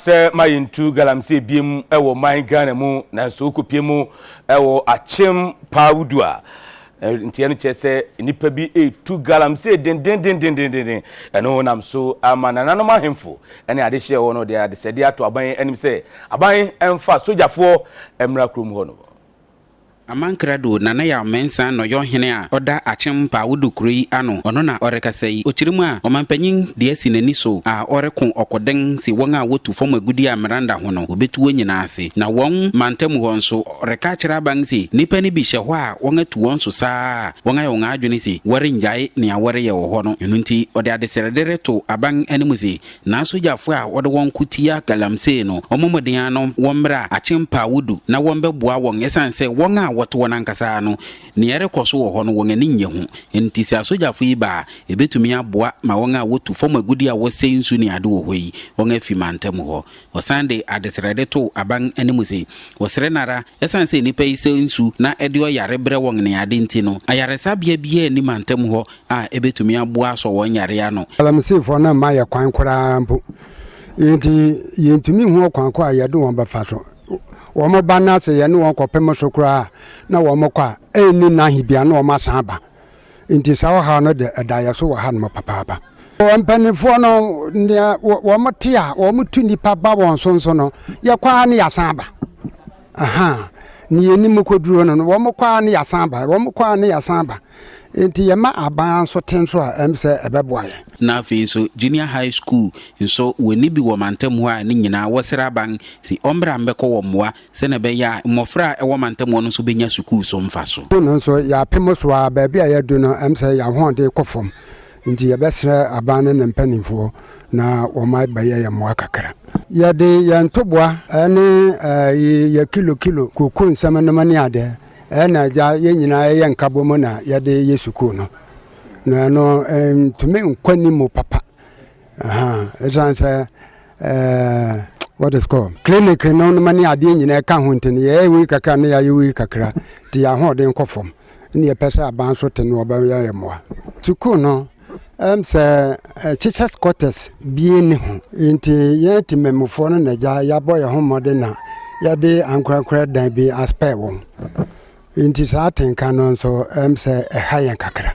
sɛ ma yɛntu galamsey biem wɔ man Ghana mu, nanso wokɔpie mu wɔ Akyem Paawudu a, nti ɛno kyerɛ sɛ nnipa bi retu galamsey dendendendendenden. Ɛno nam so ama nananom ahemfo ne adehyeɛ wɔ no de adesrɛdeɛ ato aban anim sɛ aban mfa sogyafoɔ mmra kurom hɔ nom. Amankrado Nana Yaw Mensah na ɔyɛ ɔhene a ɔda Akyem Mpaawodo kuro yi ano. Ɔno na ɔrekasa yi. Ɔkyerɛ mu a, ɔmanpanyin de asi n'ani so a ɔreko ɔkoden se wɔn a wɔtu fam agudeɛ a mmara nda ho no, wɔbɛtu wɔn nyinaa ase. Na wɔn mantam hɔ nso, ɔreka akyerɛ aban se nnipa no bi hyɛ hɔ a wɔatu wɔn so saa a wɔayɛ wɔn adwene se wɔrennyae nea wɔreyɛ wɔ hɔ no. Ɛno nti, ɔde adesrɛde reto aban anim se N'asogyafo a wɔde wɔn ko tia galamsey no, wɔmmɔ mmɔden ara na wɔmmra Akyem-Paawudu na wɔmmɛboa wɔn esiane sɛ wɔn a wɔte hɔ no ankasa no, nea ɛrekɔ so wɔ hɔ no, wɔn ani nnye ho. Enti sɛ asogyafo yi ba a, ebetumi aboa ma wɔn a wotu fam agude a wɔsɛe nsu ne ade wɔ hɔ yi, wɔafi mantam hɔ. Wɔsan de adesrɛde too aban anim se, wɔsrɛ no ara, esiane sɛ nnipa yi sɛe nsu na ɛde ɔyare brɛ wɔn ne ade nti no, ayaresabea biara nni mantam hɔ a ebetumi aboa asɔ wɔn yare ano. Galamseyfoɔ no mma yɛ kwan koraa mpo, enti yɛntumi nhu ɔkwan ko a yɛde wɔn bɛfa so. Wɔba na sɛ yɛne wɔn kɔpem so koraa a, na wɔkɔ a, ɛnni nna ahe biara na wɔasan aba. Enti saa ɔhaw no de, ɛda yɛn so wɔ hanom papaapa. Mpanimfoɔ no, nea wɔte a wɔtu nnipa ba wɔn so nso no, yɛkɔ ara na yɛasan aba. Ahaa, nea yɛnim kɔduro no no, wɔkɔ ara na yɛasan aba, wɔkɔ ara na yɛasan aba. Enti yɛma aban nso te nso a, ɛm sɛ ɛbɛboa yɛn. Na afei nso Junior High School nso wɔnni bi wɔ mantam hɔ a ne nyinaa wɔsrɛ aban se ɔmmra mmɛkɔ wɔn mmoa sɛnea ɛbɛyɛ a mmɔfra a ɛwɔ mantam hɔ no nso bɛnya sukuu so mfaso. School no nso yɛapem so ara, baabi a yɛadu no ɛm sɛ yɛn ahoɔden kɔ fam nti yɛbɛsrɛ aban ne ne mpanimfoɔ na wɔabɛyɛ yɛn mmoa kakra. Yɛde yɛn ntoboa ne yɛn kilo kilo kooko nsɛm nom ne adeɛ ɛna agya yɛn nyinaa yɛyɛ nkabom na yɛde yɛ sukuu no, na ɛno ntumi nkɔ anim papa. Ɛsiane sɛ what is called clinic no nom ne adeɛ nyinaa ɛka ho nti no, yɛyɛ wei kakra na yɛayɛ wei kakra nti yɛn ahoɔden kɔ fam. Ɛna yɛpɛ sɛ aban nso te no wɔbɛyɛ yɛn mmoa. Sukuu no ɛm sɛ teachers quarters bie ne ho nti yɛn temammufoɔ no na agya yɛabɔ yɛn ho mmɔden na yɛde ankorankorɛ dan bi aspɛɛ wɔn. Nti saa atenka no nso ɛm sɛ ɛha yɛn kakra.